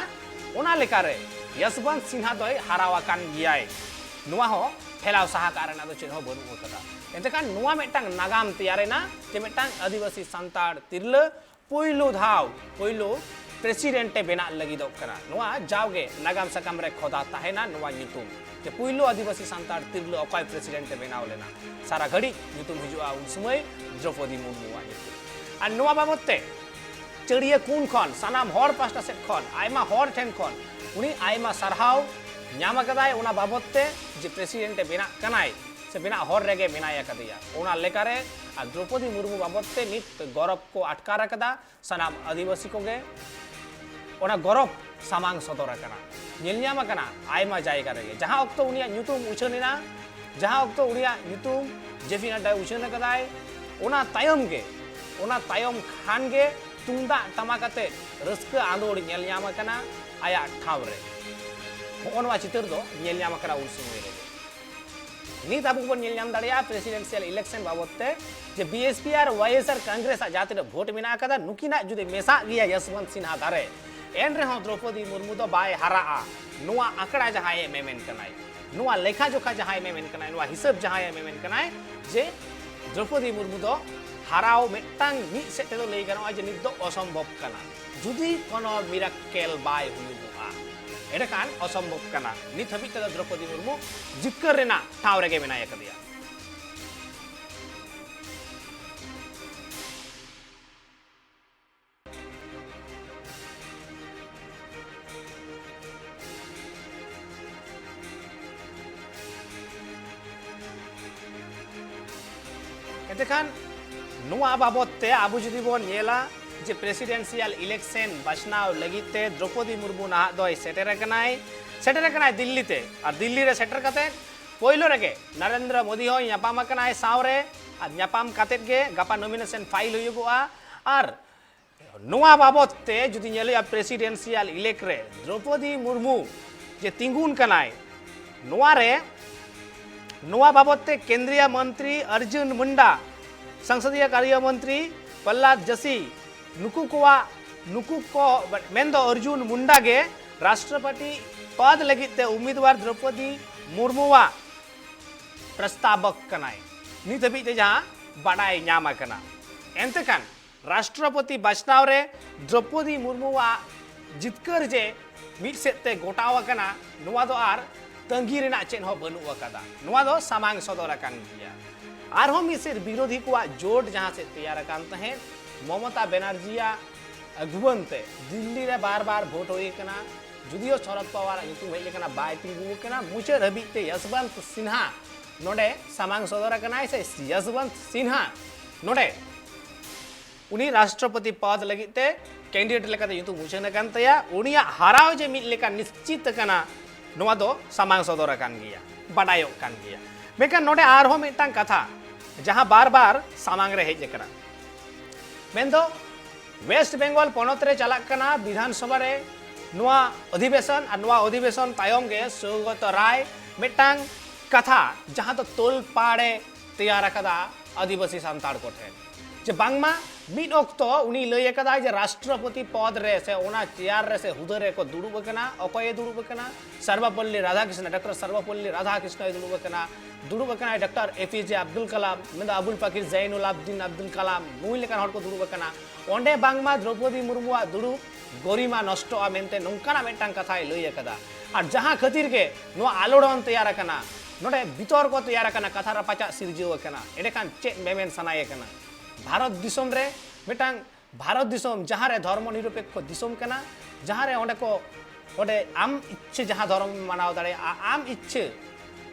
ᱚᱱᱟ ᱞᱮᱠᱟᱨᱮ ᱭᱚᱥᱵᱚᱱᱛ ᱥᱤᱱᱦᱟ ᱫᱚᱭ ᱦᱟᱨᱟᱣ ᱟᱠᱟᱱ ᱜᱮᱭᱟᱭ᱾ ᱱᱚᱣᱟ ᱦᱚᱸ ᱴᱷᱮᱞᱟᱣ ᱥᱟᱦᱟ ᱠᱟᱜ ᱨᱮᱱᱟᱜ ᱫᱚ ᱪᱮᱫ ᱦᱚᱸ ᱵᱟᱹᱱᱩᱜ ᱟᱠᱟᱫᱟ᱾ ᱮᱱᱛᱮ ᱠᱷᱟᱱ ᱱᱚᱣᱟ ᱢᱤᱫᱴᱟᱝ ᱱᱟᱜᱟᱢ ᱛᱮᱭᱟᱨ ᱮᱱᱟ ᱡᱮ ᱢᱤᱫᱴᱟᱝ ᱟᱹᱫᱤᱵᱟᱹᱥᱤ ᱥᱟᱱᱛᱟᱲ ᱛᱤᱨᱞᱟᱹ ᱯᱳᱭᱞᱳ ᱫᱷᱟᱣ ᱯᱳᱭᱞᱳ ᱯᱨᱮᱥᱤᱰᱮᱱᱴ ᱮ ᱵᱮᱱᱟᱜ ᱞᱟᱹᱜᱤᱫᱚᱜ ᱠᱟᱱᱟ᱾ ᱱᱚᱣᱟ ᱡᱟᱣᱜᱮ ᱱᱟᱜᱟᱢ ᱥᱟᱠᱟᱢ ᱨᱮ ᱠᱷᱚᱫᱟ ᱛᱟᱦᱮᱱᱟ ᱱᱚᱣᱟ ᱧᱩᱛᱩᱢ, ᱡᱮ ᱯᱳᱭᱞᱳ ᱟᱹᱫᱤᱵᱟᱹᱥᱤ ᱥᱟᱱᱛᱟᱲ ᱛᱤᱨᱞᱟᱹ ᱚᱠᱚᱭ ᱯᱨᱮᱥᱤᱰᱮᱱᱴ ᱮ ᱵᱮᱱᱟᱣ ᱞᱮᱱᱟ᱾ ᱥᱟᱨᱟ ᱜᱷᱟᱹᱲᱤᱡ ᱧᱩᱛᱩᱢ ᱦᱤᱡᱩᱜᱼᱟ ᱩᱱ ᱥᱚᱢᱚᱭ ᱫᱨᱚᱯᱚᱫᱤ ᱢᱩᱨᱢᱩᱣᱟᱜ ᱧᱩᱛᱩᱢ᱾ ᱟᱨ ᱱᱚᱣᱟ ᱵᱟᱵᱚᱛ ᱛᱮ ᱪᱟᱹᱲᱤᱭᱟᱹ ᱠᱩᱱ ᱠᱷᱚᱱ, ᱥᱟᱱᱟᱢ ᱦᱚᱲ ᱯᱟᱥᱴᱟ ᱥᱮᱫ ᱠᱷᱚᱱ, ᱟᱭᱢᱟ ᱦᱚᱲ ᱴᱷᱮᱱ ᱠᱷᱚᱱ ᱩᱱᱤ ᱟᱭᱢᱟ ᱥᱟᱨᱦᱟᱣ ᱧᱟᱢ ᱟᱠᱟᱫᱟᱭ ᱚᱱᱟ ᱵᱟᱵᱚᱛ ᱛᱮ ᱡᱮ ᱯᱨᱮᱥᱤᱰᱮᱱᱴ ᱮ ᱵᱮᱱᱟᱜ ᱠᱟᱱᱟᱭ ᱥᱮ ᱵᱮᱱᱟᱜ ᱦᱚᱨ ᱨᱮᱜᱮ ᱢᱮᱱᱟᱭ ᱟᱠᱟᱫᱮᱭᱟ᱾ ᱚᱱᱟ ᱞᱮᱠᱟᱨᱮ ᱟᱨ ᱫᱨᱚᱯᱚᱫᱤ ᱢᱩᱨᱢᱩ ᱵᱟᱵᱚᱛ ᱛᱮ ᱱᱤᱛ ᱜᱚᱨᱚᱵᱽ ᱠᱚ ᱟᱴᱠᱟᱨ ᱟᱠᱟᱫᱟ ᱥᱟᱱᱟᱢ ᱟᱹᱫᱤᱵᱟᱹᱥᱤ ᱠᱚᱜᱮ᱾ ᱚᱱᱟ ᱜᱚᱨᱚᱵᱽ ᱥᱟᱢᱟᱝ ᱥᱚᱫᱚᱨ ᱟᱠᱟᱱᱟ, ᱧᱮᱞ ᱧᱟᱢ ᱟᱠᱟᱱᱟ ᱟᱭᱢᱟ ᱡᱟᱭᱜᱟ ᱨᱮᱜᱮ᱾ ᱡᱟᱦᱟᱸ ᱚᱠᱛᱚ ᱩᱱᱤᱭᱟᱜ ᱧᱩᱛᱩᱢ ᱩᱪᱷᱟᱹᱱ ᱮᱱᱟ, ᱡᱟᱦᱟᱸ ᱚᱠᱛᱚ ᱩᱱᱤᱭᱟᱜ ᱧᱩᱛᱩᱢ ᱡᱮ ᱯᱤ ᱱᱟᱰᱰᱟᱭ ᱩᱪᱷᱟᱹᱱ ᱟᱠᱟᱫᱟᱭ, ᱚᱱᱟ ᱛᱟᱭᱚᱢ ᱜᱮ, ᱚᱱᱟ ᱛᱟᱭᱚᱢ ᱠᱷᱟᱱ ᱜᱮ ᱛᱩᱢᱫᱟᱜ ᱴᱟᱢᱟᱠ ᱟᱛᱮ ᱨᱟᱹᱥᱠᱟᱹ ᱟᱸᱫᱳᱲ ᱧᱮᱞ ᱧᱟᱢ ᱟᱠᱟᱱᱟ ᱟᱭᱟᱜ ᱴᱷᱟᱶ ᱨᱮ᱾ ᱦᱚᱸᱜᱼᱚ ᱱᱚᱣᱟ ᱪᱤᱛᱟᱹᱨ ᱫᱚ ᱧᱮᱞ ᱧᱟᱢ ᱟᱠᱟᱱᱟ ᱩᱱ ᱥᱚᱢᱚᱭ ᱨᱮᱜᱮ᱾ ᱱᱤᱛ ᱟᱵᱚ ᱵᱚᱱ ᱧᱮᱞ ᱧᱟᱢ ᱫᱟᱲᱮᱭᱟᱜᱼᱟ presidential election ᱵᱟᱵᱚᱛ ᱛᱮ ᱡᱮ B S P R Y S R Congress ᱟᱜ ᱡᱟᱦᱟᱸ ᱛᱤᱱᱟᱹᱜ ᱵᱷᱳᱴ ᱢᱮᱱᱟᱜ ᱟᱠᱟᱫᱟ, ᱱᱩᱠᱤᱱᱟᱜ ᱡᱩᱫᱤ ᱢᱮᱥᱟᱜ ᱜᱮᱭᱟ ᱭᱚᱥᱵᱚᱱᱛ ᱥᱤᱱᱦᱟ ᱫᱷᱟᱨᱮ, ᱮᱱ ᱨᱮᱦᱚᱸ ᱫᱨᱚᱯᱚᱫᱤ ᱢᱩᱨᱢᱩ ᱫᱚ ᱵᱟᱭ ᱦᱟᱨᱟᱜᱼᱟ᱾ ᱱᱚᱣᱟ ᱟᱸᱠᱲᱟ ᱡᱟᱦᱟᱸᱭ ᱮ ᱢᱮᱢᱮᱱ ᱠᱟᱱᱟᱭ, ᱱᱚᱣᱟ ᱞᱮᱠᱷᱟ ᱡᱚᱠᱷᱟ ᱡᱟᱦᱟᱸᱭ ᱢᱮᱢᱮᱱ ᱠᱟᱱᱟᱭ, ᱱᱚᱣᱟ ᱦᱤᱥᱟᱹᱵ ᱡᱟᱦᱟᱸᱭ ᱢᱮᱢᱮᱱ ᱠᱟᱱᱟᱭ ᱡᱮ ᱫᱨᱚᱯᱚᱫᱤ ᱢᱩᱨᱢᱩ ᱫᱚ ᱦᱟᱨᱟᱣ ᱢᱤᱫᱴᱟᱝ ᱢᱤᱫ ᱥᱮᱫ ᱛᱮᱫᱚ ᱞᱟᱹᱭ ᱜᱟᱱᱚᱜᱼᱟ ᱡᱮ ᱱᱤᱛ ᱫᱚ ᱚᱥᱚᱢᱵᱷᱚᱵ ᱠᱟᱱᱟ᱾ ᱡᱩᱫᱤ ᱠᱳᱱᱳ miracle ᱵᱟᱭ ᱦᱩᱭᱩᱜᱚᱜᱼᱟ, ᱮᱸᱰᱮᱠᱷᱟᱱ ᱚᱥᱚᱢᱵᱷᱚᱵ ᱠᱟᱱᱟ᱾ ᱱᱤᱛ ᱦᱟᱹᱵᱤᱡ ᱛᱮᱫᱚ ᱫᱨᱚᱯᱚᱫᱤ ᱢᱩᱨᱢᱩ ᱡᱤᱛᱠᱟᱹᱨ ᱨᱮᱱᱟᱜ ᱴᱷᱟᱶ ᱨᱮᱜᱮ ᱢᱮᱱᱟᱭ ᱟᱠᱟᱫᱮᱭᱟ᱾ ᱮᱱᱛᱮᱠᱷᱟᱱ ᱱᱚᱣᱟ ᱵᱟᱵᱚᱛ ᱛᱮ ᱟᱵᱚ ᱡᱩᱫᱤ ᱵᱚᱱ ᱧᱮᱞᱟ ᱡᱮ presidential election ᱵᱟᱪᱷᱱᱟᱣ ᱞᱟᱹᱜᱤᱫ ᱛᱮ ᱫᱨᱚᱯᱚᱫᱤ ᱢᱩᱨᱢᱩ ᱱᱟᱦᱟᱜ ᱫᱚᱭ ᱥᱮᱴᱮᱨ ᱟᱠᱟᱱᱟᱭ, ᱥᱮᱴᱮᱨ ᱟᱠᱟᱱᱟᱭ ᱫᱤᱞᱞᱤ ᱛᱮ᱾ ᱟᱨ ᱫᱤᱞᱞᱤ ᱨᱮ ᱥᱮᱴᱮᱨ ᱠᱟᱛᱮ ᱯᱳᱭᱞᱳ ᱨᱮᱜᱮ ᱱᱟᱨᱮᱱᱫᱨᱚ ᱢᱳᱫᱤ ᱦᱚᱸᱭ ᱧᱟᱯᱟᱢ ᱟᱠᱟᱱᱟᱭ ᱥᱟᱶᱨᱮ᱾ ᱟᱨ ᱧᱟᱯᱟᱢ ᱠᱟᱛᱮ ᱜᱮ ᱜᱟᱯᱟ nomination file ᱦᱩᱭᱩᱜᱚᱜᱼᱟ᱾ ᱟᱨ ᱱᱚᱣᱟ ᱵᱟᱵᱚᱛ ᱛᱮ ᱡᱩᱫᱤ ᱧᱮᱞ ᱦᱩᱭᱩᱜᱼᱟ, presidential elect ᱨᱮ ᱫᱨᱚᱯᱚᱫᱤ ᱢᱩᱨᱢᱩ ᱡᱮ ᱛᱤᱸᱜᱩᱱ ᱠᱟᱱᱟᱭ, ᱱᱚᱣᱟ ᱨᱮ, ᱱᱚᱣᱟ ᱵᱟᱵᱚᱛ ᱛᱮ ᱠᱮᱱᱫᱨᱤᱭᱟ ᱢᱚᱱᱛᱨᱤ ᱚᱨᱡᱩᱱ ᱢᱩᱱᱰᱟ, ᱥᱚᱝᱥᱚᱫᱤᱭᱟ ᱠᱟᱨᱭᱚ ᱢᱚᱱᱛᱨᱤ ᱯᱨᱚᱦᱞᱟᱫ ᱡᱳᱥᱤ, ᱱᱩᱠᱩ ᱠᱚᱣᱟᱜ, ᱱᱩᱠᱩ ᱠᱚ, ᱢᱮᱱᱫᱚ ᱚᱨᱡᱩᱱ ᱢᱩᱱᱰᱟ ᱜᱮ ᱨᱟᱥᱴᱨᱚᱯᱚᱛᱤ ᱯᱚᱫ ᱞᱟᱹᱜᱤᱫ ᱛᱮ ᱩᱢᱤᱫᱣᱟᱨ ᱫᱨᱚᱯᱚᱫᱤ ᱢᱩᱨᱢᱩᱣᱟᱜ ᱯᱨᱚᱥᱛᱟᱵᱚᱠ ᱠᱟᱱᱟᱭ, ᱱᱤᱛ ᱦᱟᱹᱵᱤᱡ ᱛᱮ ᱡᱟᱦᱟᱸ ᱵᱟᱰᱟᱭ ᱧᱟᱢ ᱟᱠᱟᱱᱟ᱾ ᱮᱱᱛᱮ ᱠᱷᱟᱱ ᱨᱟᱥᱴᱨᱚᱯᱚᱛᱤ ᱵᱟᱪᱷᱱᱟᱣ ᱨᱮ ᱫᱨᱚᱯᱚᱫᱤ ᱢᱩᱨᱢᱩᱣᱟᱜ ᱡᱤᱛᱠᱟᱹᱨ ᱡᱮ ᱢᱤᱫ ᱥᱮᱫ ᱛᱮ ᱜᱚᱴᱟᱣ ᱟᱠᱟᱱᱟ, ᱱᱚᱣᱟ ᱫᱚ ᱟᱨ ᱛᱟᱺᱜᱤ ᱨᱮᱱᱟᱜ ᱪᱮᱫ ᱦᱚᱸ ᱵᱟᱹᱱᱩᱜ ᱟᱠᱟᱫᱟ᱾ ᱱᱚᱣᱟ ᱫᱚ ᱥᱟᱢᱟᱝ ᱥᱚᱫᱚᱨ ᱟᱠᱟᱱ ᱜᱮᱭᱟ᱾ ᱟᱨᱦᱚᱸ ᱢᱤᱫ ᱥᱮᱫ ᱵᱤᱨᱳᱫᱷᱤ ᱠᱚᱣᱟᱜ ᱡᱳᱴ ᱡᱟᱦᱟᱸ ᱥᱮᱫ ᱛᱮᱭᱟᱨ ᱟᱠᱟᱱ ᱛᱟᱦᱮᱸᱫ, ᱢᱚᱢᱚᱛᱟ ᱵᱮᱱᱟᱨᱡᱤᱭᱟᱜ ᱟᱹᱜᱩᱣᱟᱹᱱ ᱛᱮ ᱫᱤᱞᱞᱤ ᱨᱮ ᱵᱟᱨ ᱵᱟᱨ ᱵᱷᱳᱴ ᱦᱩᱭ ᱟᱠᱟᱱᱟ, ᱡᱩᱫᱤᱭᱳ ᱥᱚᱨᱚᱫ ᱯᱟᱣᱟᱨᱟᱜ ᱧᱩᱛᱩᱢ ᱦᱮᱡ ᱟᱠᱟᱱᱟ, ᱵᱟᱭ ᱛᱤᱸᱜᱩ ᱟᱠᱟᱱᱟ᱾ ᱢᱩᱪᱟᱹᱫ ᱦᱟᱹᱵᱤᱡ ᱛᱮ ᱭᱚᱥᱵᱚᱱᱛ ᱥᱤᱱᱦᱟ ᱱᱚᱰᱮ ᱥᱟᱢᱟᱝ ᱥᱚᱫᱚᱨ ᱟᱠᱟᱱᱟᱭ, ᱥᱮ ᱭᱚᱥᱵᱚᱱᱛ ᱥᱤᱱᱦᱟ ᱱᱚᱰᱮ ᱩᱱᱤ ᱨᱟᱥᱴᱨᱚᱯᱚᱛᱤ ᱯᱚᱫ ᱞᱟᱹᱜᱤᱫ ᱛᱮ candidate ᱞᱮᱠᱟᱛᱮ ᱧᱩᱛᱩᱢ ᱩᱪᱷᱟᱹᱱ ᱟᱠᱟᱱ ᱛᱟᱭᱟ᱾ ᱩᱱᱤᱭᱟᱜ ᱦᱟᱨᱟᱣ ᱡᱮ ᱢᱤᱫ ᱞᱮᱠᱟ ᱱᱤᱥᱪᱤᱛ ᱟᱠᱟᱱᱟ, ᱱᱚᱣᱟ ᱫᱚ ᱥᱟᱢᱟᱝ ᱥᱚᱫᱚᱨ ᱟᱠᱟᱱ ᱜᱮᱭᱟ, ᱵᱟᱰᱟᱭᱚᱜ ᱠᱟᱱ ᱜᱮᱭᱟ᱾ ᱢᱮᱱᱠᱷᱟᱱ ᱱᱚᱰᱮ ᱟᱨᱦᱚᱸ ᱢᱤᱫᱴᱟᱝ ᱠᱟᱛᱷᱟ, ᱡᱟᱦᱟᱸ ᱵᱟᱨ ᱵᱟᱨ ᱥᱟᱢᱟᱝ ᱨᱮ ᱦᱮᱡ ᱟᱠᱟᱱᱟ, ᱢᱮᱱᱫᱚ ᱣᱮᱥᱴ ᱵᱮᱝᱜᱚᱞ ᱯᱚᱱᱚᱛ ᱨᱮ ᱪᱟᱞᱟᱜ ᱠᱟᱱᱟ ᱵᱤᱫᱷᱟᱱ ᱥᱚᱵᱷᱟ ᱨᱮ ᱱᱚᱣᱟ ᱚᱫᱷᱤᱵᱮᱥᱚᱱ, ᱟᱨ ᱱᱚᱣᱟ ᱚᱫᱷᱤᱵᱮᱥᱚᱱ ᱛᱟᱭᱚᱢ ᱜᱮ ᱥᱚᱣᱜᱚᱛ ᱨᱟᱭ ᱢᱤᱫᱴᱟᱝ ᱠᱟᱛᱷᱟ ᱡᱟᱦᱟᱸ ᱫᱚ ᱛᱳᱞᱯᱟᱲᱮ ᱛᱮᱭᱟᱨ ᱟᱠᱟᱫᱟ ᱟᱹᱫᱤᱵᱟᱹᱥᱤ ᱥᱟᱱᱛᱟᱲ ᱠᱚᱴᱷᱮᱱ, ᱡᱮ ᱵᱟᱝᱢᱟ ᱢᱤᱫ ᱚᱠᱛᱚ ᱩᱱᱤ ᱞᱟᱹᱭ ᱟᱠᱟᱫᱟᱭ ᱡᱮ ᱨᱟᱥᱴᱨᱚᱯᱚᱛᱤ ᱯᱚᱫᱽ ᱨᱮ ᱥᱮ ᱚᱱᱟ ᱪᱮᱭᱟᱨ ᱨᱮ ᱥᱮ ᱦᱩᱫᱟᱹ ᱨᱮᱠᱚ ᱫᱩᱲᱩᱵ ᱟᱠᱟᱱᱟ᱾ ᱚᱠᱚᱭᱮ ᱫᱩᱲᱩᱵ ᱟᱠᱟᱱᱟ? ᱥᱚᱨᱵᱚᱯᱚᱞᱞᱤ ᱨᱟᱫᱷᱟᱠᱨᱤᱥᱱᱟ, ᱰᱚᱠᱴᱚᱨ ᱥᱚᱨᱵᱚᱯᱚᱞᱞᱤ ᱨᱟᱫᱷᱟᱠᱨᱤᱥᱱᱟᱭ ᱫᱩᱲᱩᱵ ᱟᱠᱟᱱᱟ, ᱫᱩᱲᱩᱵ ᱟᱠᱟᱱᱟᱭ ᱰᱚᱠᱴᱚᱨ ᱮ ᱯᱤ ᱡᱮ ᱟᱵᱫᱩᱞ ᱠᱟᱞᱟᱢ, ᱢᱮᱱᱫᱚ ᱟᱵᱩᱞ ᱯᱟᱠᱤᱨ ᱡᱟᱭᱱᱩᱞ ᱟᱵᱫᱤᱱ ᱟᱵᱫᱩᱞ ᱠᱟᱞᱟᱢ, ᱱᱩᱭ ᱞᱮᱠᱟᱱ ᱦᱚᱲ ᱠᱚ ᱫᱩᱲᱩᱵ ᱟᱠᱟᱱᱟ᱾ ᱚᱸᱰᱮ ᱵᱟᱝᱢᱟ ᱫᱨᱚᱯᱚᱫᱤ ᱢᱩᱨᱢᱩᱣᱟᱜ ᱫᱩᱲᱩᱵ ᱜᱚᱨᱤᱢᱟ ᱱᱚᱥᱴᱚᱜᱼᱟ ᱢᱮᱱᱛᱮ ᱱᱚᱝᱠᱟᱱᱟᱜ ᱢᱤᱫᱴᱟᱝ ᱠᱟᱛᱷᱟᱭ ᱞᱟᱹᱭ ᱟᱠᱟᱫᱟ᱾ ᱟᱨ ᱡᱟᱦᱟᱸ ᱠᱷᱟᱹᱛᱤᱨ ᱜᱮ ᱱᱚᱣᱟ ᱟᱞᱳᱲᱚᱱ ᱛᱮᱭᱟᱨ ᱟᱠᱟᱱᱟ, ᱱᱚᱰᱮ ᱵᱤᱛᱚᱨᱠᱚ ᱛᱮᱭᱟᱨ ᱟᱠᱟᱱᱟ, ᱠᱟᱛᱷᱟ ᱨᱟᱯᱟᱪᱟᱜ ᱥᱤᱨᱡᱟᱹᱣ ᱟᱠᱟᱱᱟ᱾ ᱮᱸᱰᱮᱠᱷᱟᱱ ᱪᱮᱫ ᱢᱮᱢᱮᱱ ᱥᱟᱱᱟᱭᱮ ᱠᱟᱱᱟ? ᱵᱷᱟᱨᱚᱛ ᱫᱤᱥᱚᱢ ᱨᱮ ᱢᱤᱫᱴᱟᱝ ᱵᱷᱟᱨᱚᱛ ᱫᱤᱥᱚᱢ ᱡᱟᱦᱟᱸ ᱨᱮ ᱫᱷᱚᱨᱢᱚ ᱱᱤᱨᱚᱯᱮᱠᱠᱷᱚ ᱫᱤᱥᱚᱢ ᱠᱟᱱᱟ, ᱡᱟᱦᱟᱸ ᱨᱮ ᱚᱸᱰᱮ ᱠᱚ, ᱚᱸᱰᱮ ᱟᱢ ᱤᱪᱪᱷᱟᱹ ᱡᱟᱦᱟᱸ ᱫᱷᱚᱨᱚᱢ ᱢᱟᱱᱟᱣ ᱫᱟᱲᱮᱭᱟᱜᱼᱟ, ᱟᱢ ᱤᱪᱪᱷᱟᱹ,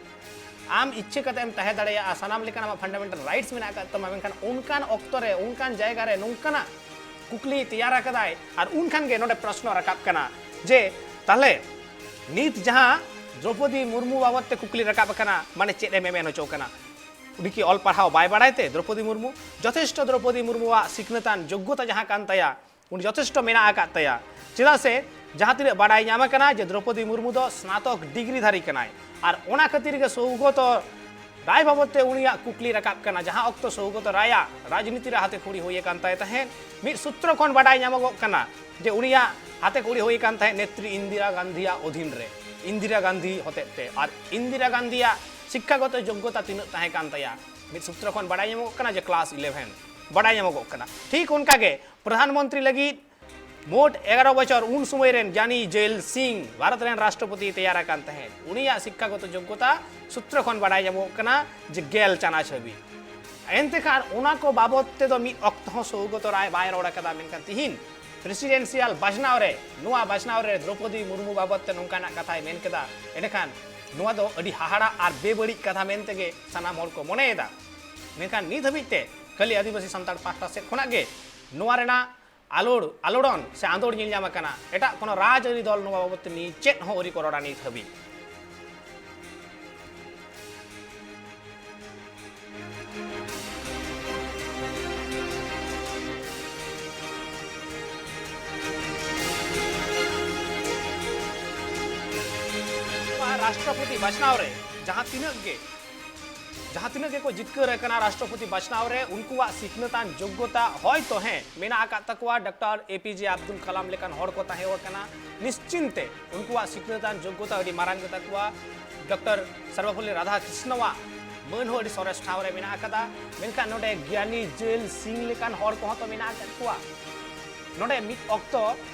ᱟᱢ ᱤᱪᱪᱷᱟᱹ ᱠᱟᱛᱮ ᱮᱢ ᱛᱟᱦᱮᱸ ᱫᱟᱲᱮᱭᱟᱜᱼᱟ, ᱥᱟᱱᱟᱢ ᱞᱮᱠᱟᱱ ᱟᱢᱟᱜ ᱯᱷᱟᱱᱰᱟᱢᱮᱱᱴᱟᱞ ᱨᱟᱭᱤᱴᱥ ᱢᱮᱱᱟᱜ ᱟᱠᱟᱫ ᱛᱟᱢᱟ, ᱢᱮᱱᱠᱷᱟᱱ ᱚᱱᱠᱟᱱ ᱚᱠᱛᱚ ᱨᱮ, ᱚᱱᱠᱟᱱ ᱡᱟᱭᱜᱟ ᱨᱮ ᱱᱚᱝᱠᱟᱱᱟᱜ ᱠᱩᱠᱞᱤ ᱛᱮᱭᱟᱨ ᱟᱠᱟᱫᱟᱭ᱾ ᱟᱨ ᱩᱱᱠᱷᱟᱱ ᱜᱮ ᱱᱚᱰᱮ ᱯᱨᱚᱥᱱᱚ ᱨᱟᱠᱟᱵ ᱠᱟᱱᱟ ᱡᱮ ᱛᱟᱦᱞᱮ ᱱᱤᱛ ᱡᱟᱦᱟᱸ ᱫᱨᱚᱯᱚᱫᱤ ᱢᱩᱨᱢᱩ ᱵᱟᱵᱚᱛ ᱛᱮ ᱠᱩᱠᱞᱤ ᱨᱟᱠᱟᱵ ᱟᱠᱟᱱᱟ, ᱢᱟᱱᱮ ᱪᱮᱫ ᱮ ᱢᱮᱢᱮᱱ ᱦᱚᱪᱚ ᱠᱟᱱᱟ? ᱩᱱᱤ ᱠᱤ ᱚᱞ ᱯᱟᱲᱦᱟᱣ ᱵᱟᱭ ᱵᱟᱲᱟᱭ ᱛᱮ? ᱫᱨᱚᱯᱚᱫᱤ ᱢᱩᱨᱢᱩ ᱡᱚᱛᱷᱮᱥᱴᱚ, ᱫᱨᱚᱯᱚᱫᱤ ᱢᱩᱨᱢᱩᱣᱟᱜ ᱥᱤᱠᱷᱱᱟᱹᱛᱟᱱ ᱡᱳᱜᱽᱜᱚᱛᱟ ᱡᱟᱦᱟᱸ ᱠᱟᱱ ᱛᱟᱭᱟ, ᱩᱱᱤ ᱡᱚᱛᱷᱮᱥᱴᱚ ᱢᱮᱱᱟᱜ ᱟᱠᱟᱫ ᱛᱟᱭᱟ᱾ ᱪᱮᱫᱟᱜ ᱥᱮ ᱡᱟᱦᱟᱸ ᱛᱤᱱᱟᱹᱜ ᱵᱟᱰᱟᱭ ᱧᱟᱢ ᱟᱠᱟᱱᱟ ᱡᱮ ᱫᱨᱚᱯᱚᱫᱤ ᱢᱩᱨᱢᱩ ᱫᱚ ᱥᱱᱟᱛᱚᱠ ᱰᱤᱜᱽᱨᱤ ᱫᱷᱟᱨᱤ ᱠᱟᱱᱟᱭ, ᱟᱨ ᱚᱱᱟ ᱠᱷᱟᱹᱛᱤᱨ ᱜᱮ ᱥᱳᱣᱜᱚᱛᱚ ᱨᱟᱭ ᱵᱟᱵᱚᱛ ᱛᱮ ᱩᱱᱤᱭᱟᱜ ᱠᱩᱠᱞᱤ ᱨᱟᱠᱟᱵ ᱠᱟᱱᱟ, ᱡᱟᱦᱟᱸ ᱚᱠᱛᱚ ᱥᱳᱣᱜᱚᱛᱚ ᱨᱟᱭᱟᱜ ᱨᱟᱡᱽᱱᱤᱛᱤ ᱨᱮ ᱦᱟᱛᱮ ᱠᱷᱩᱲᱤ ᱦᱩᱭ ᱟᱠᱟᱱ ᱛᱟᱭ ᱛᱟᱦᱮᱸᱫ᱾ ᱢᱤᱫ ᱥᱩᱛᱨᱚ ᱠᱷᱚᱱ ᱵᱟᱰᱟᱭ ᱧᱟᱢᱚᱜᱚᱜ ᱠᱟᱱᱟ ᱡᱮ ᱩᱱᱤᱭᱟᱜ ᱦᱟᱛᱮ ᱠᱷᱩᱲᱤ ᱦᱩᱭ ᱟᱠᱟᱱ ᱛᱟᱦᱮᱸᱫ ᱱᱮᱛᱨᱤ ᱤᱱᱫᱤᱨᱟ ᱜᱟᱱᱫᱷᱤᱭᱟᱜ ᱚᱫᱷᱤᱱ ᱨᱮ, ᱤᱱᱫᱤᱨᱟ ᱜᱟᱱᱫᱷᱤ ᱦᱚᱛᱮᱛᱮ᱾ ᱟᱨ ᱤᱱᱫᱤᱨᱟ ᱜᱟᱱᱫᱷᱤᱭᱟᱜ ᱥᱤᱠᱠᱷᱟᱜᱚᱛᱚ ᱡᱳᱜᱽᱜᱚᱛᱟ ᱛᱤᱱᱟᱹᱜ ᱛᱟᱦᱮᱸ ᱠᱟᱱ ᱛᱟᱭᱟ? ᱢᱤᱫ ᱥᱩᱛᱨᱚ ᱠᱷᱚᱱ ᱵᱟᱰᱟᱭ ᱧᱟᱢᱚᱜᱚᱜ ᱠᱟᱱᱟ ᱡᱮ ᱠᱞᱟᱥ ᱤᱞᱮᱵᱷᱮᱱ᱾ ᱵᱟᱰᱟᱭ ᱧᱟᱢᱚᱜᱚᱜ ᱠᱟᱱᱟ᱾ ᱴᱷᱤᱠ ᱚᱱᱠᱟ ᱜᱮ ᱯᱨᱚᱫᱷᱟᱱ ᱢᱚᱱᱛᱨᱤ ᱞᱟᱹᱜᱤᱫ ᱢᱳᱴ ᱮᱜᱟᱨᱚ ᱵᱚᱪᱷᱚᱨ, ᱩᱱ ᱥᱚᱢᱚᱭ ᱨᱮᱱ ᱡᱟᱱᱤ ᱡᱮᱞ ᱥᱤᱝ ᱵᱷᱟᱨᱚᱛ ᱨᱮᱱ ᱨᱟᱥᱴᱨᱚᱯᱚᱛᱤᱭ ᱛᱮᱭᱟᱨ ᱟᱠᱟᱱ ᱛᱟᱦᱮᱸᱫ᱾ ᱩᱱᱤᱭᱟᱜ ᱥᱤᱠᱠᱷᱟᱜᱚᱛᱚ ᱡᱳᱜᱽᱜᱚᱛᱟ ᱥᱩᱛᱨᱚ ᱠᱷᱚᱱ ᱵᱟᱰᱟᱭ ᱧᱟᱢᱚᱜ ᱠᱟᱱᱟ ᱡᱮ ᱜᱮᱞ ᱪᱟᱱᱟᱪ ᱦᱟᱹᱵᱤᱡ᱾ ᱮᱱᱛᱮ ᱠᱷᱟᱱ ᱚᱱᱟ ᱠᱚ ᱵᱟᱵᱚᱛ ᱛᱮᱫᱚ ᱢᱤᱫ ᱚᱠᱛᱚ ᱦᱚᱸ ᱥᱳᱣᱜᱚᱛᱚ ᱨᱟᱭ ᱵᱟᱭ ᱨᱚᱲ ᱟᱠᱟᱫᱟ, ᱢᱮᱱᱠᱷᱟᱱ ᱛᱤᱦᱤᱧ ᱯᱨᱮᱥᱤᱰᱮᱱᱥᱤᱭᱟᱞ ᱵᱟᱪᱷᱱᱟᱣ ᱨᱮ, ᱱᱚᱣᱟ ᱵᱟᱪᱷᱱᱟᱣ ᱨᱮ ᱫᱨᱚᱯᱚᱫᱤ ᱢᱩᱨᱢᱩ ᱵᱟᱵᱚᱛ ᱛᱮ ᱱᱚᱝᱠᱟᱱᱟᱜ ᱠᱟᱛᱷᱟᱭ ᱢᱮᱱ ᱠᱮᱫᱟ᱾ ᱮᱸᱰᱮᱠᱷᱟᱱ ᱱᱚᱣᱟ ᱫᱚ ᱟᱹᱰᱤ ᱦᱟᱦᱟᱲᱟ ᱟᱨ ᱵᱮᱵᱟᱹᱲᱤᱡ ᱠᱟᱛᱷᱟ ᱢᱮᱱᱛᱮ ᱜᱮ ᱥᱟᱱᱟᱢ ᱦᱚᱲ ᱠᱚ ᱢᱚᱱᱮᱭᱮᱫᱟ᱾ ᱢᱮᱱᱠᱷᱟᱱ ᱱᱤᱛ ᱦᱟᱹᱵᱤᱡ ᱛᱮ ᱠᱷᱟᱹᱞᱤ ᱟᱹᱫᱤᱵᱟᱹᱥᱤ ᱥᱟᱱᱛᱟᱲ ᱯᱟᱦᱴᱟ ᱥᱮᱫ ᱠᱷᱚᱱᱟᱜ ᱜᱮ ᱱᱚᱣᱟ ᱨᱮᱱᱟᱜ ᱟᱞᱚᱲ, ᱟᱞᱚᱲᱚᱱ ᱥᱮ ᱟᱸᱫᱳᱲ ᱧᱮᱞ ᱧᱟᱢ ᱟᱠᱟᱱᱟ᱾ ᱮᱴᱟᱜ ᱠᱳᱱᱳ ᱨᱟᱡᱽᱟᱹᱨᱤ ᱫᱚᱞ ᱱᱚᱣᱟ ᱵᱟᱵᱚᱛ ᱛᱮ ᱱᱤᱭᱟᱹ ᱪᱮᱫ ᱦᱚᱸ ᱟᱹᱣᱨᱤ ᱠᱚ ᱨᱚᱲᱟ ᱱᱤᱛ ᱦᱟᱹᱵᱤᱡ᱾ ᱱᱚᱣᱟ ᱨᱟᱥᱴᱨᱚᱯᱚᱛᱤ ᱵᱟᱪᱷᱱᱟᱣ ᱨᱮ ᱡᱟᱦᱟᱸ ᱛᱤᱱᱟᱹᱜ ᱜᱮ ᱡᱟᱦᱟᱸ ᱛᱤᱱᱟᱹᱜ ᱜᱮᱠᱚ ᱡᱤᱛᱠᱟᱹᱨ ᱟᱠᱟᱱᱟ ᱨᱟᱥᱴᱨᱚᱯᱚᱛᱤ ᱵᱟᱪᱷᱱᱟᱣ ᱨᱮ, ᱩᱱᱠᱩᱣᱟᱜ ᱥᱤᱠᱷᱱᱟᱹᱛᱟᱱ ᱡᱳᱜᱽᱜᱚᱛᱟ ᱦᱚᱭᱛᱚ ᱦᱮᱸ ᱢᱮᱱᱟᱜ ᱟᱠᱟᱫ ᱛᱟᱠᱚᱣᱟ, ᱰᱚᱠᱴᱚᱨ ᱮ ᱯᱤ ᱡᱮ ᱟᱵᱫᱩᱞ ᱠᱟᱞᱟᱢ ᱞᱮᱠᱟᱱ ᱦᱚᱲ ᱠᱚ ᱛᱟᱦᱮᱸ ᱟᱠᱟᱱᱟ, ᱱᱤᱥᱪᱤᱱᱛᱮ ᱩᱱᱠᱩᱣᱟᱜ ᱥᱤᱠᱷᱱᱟᱹᱛᱟᱱ ᱡᱳᱜᱽᱜᱚᱛᱟ ᱟᱹᱰᱤ ᱢᱟᱨᱟᱝ ᱜᱮᱛᱟ ᱠᱚᱣᱟ᱾ ᱰᱚᱠᱴᱚᱨ ᱥᱚᱨᱵᱚᱯᱚᱞᱞᱤ ᱨᱟᱫᱷᱟᱠᱨᱤᱥᱱᱚᱣᱟᱜ ᱢᱟᱹᱱ ᱦᱚᱸ ᱟᱹᱰᱤ ᱥᱚᱨᱮᱥ ᱴᱷᱟᱶ ᱨᱮ ᱢᱮᱱᱟᱜ ᱟᱠᱟᱫᱟ᱾ ᱢᱮᱱᱠᱷᱟᱱ ᱱᱚᱰᱮ ᱜᱮᱭᱟᱱᱤ ᱡᱮᱞ ᱥᱤᱝ ᱞᱮᱠᱟᱱ ᱦᱚᱲ ᱠᱚᱦᱚᱸ ᱛᱚ ᱢᱮᱱᱟᱜ ᱟᱠᱟᱫ ᱠᱚᱣᱟ᱾ ᱱᱚᱰᱮ ᱢᱤᱫ ᱚᱠᱛᱚ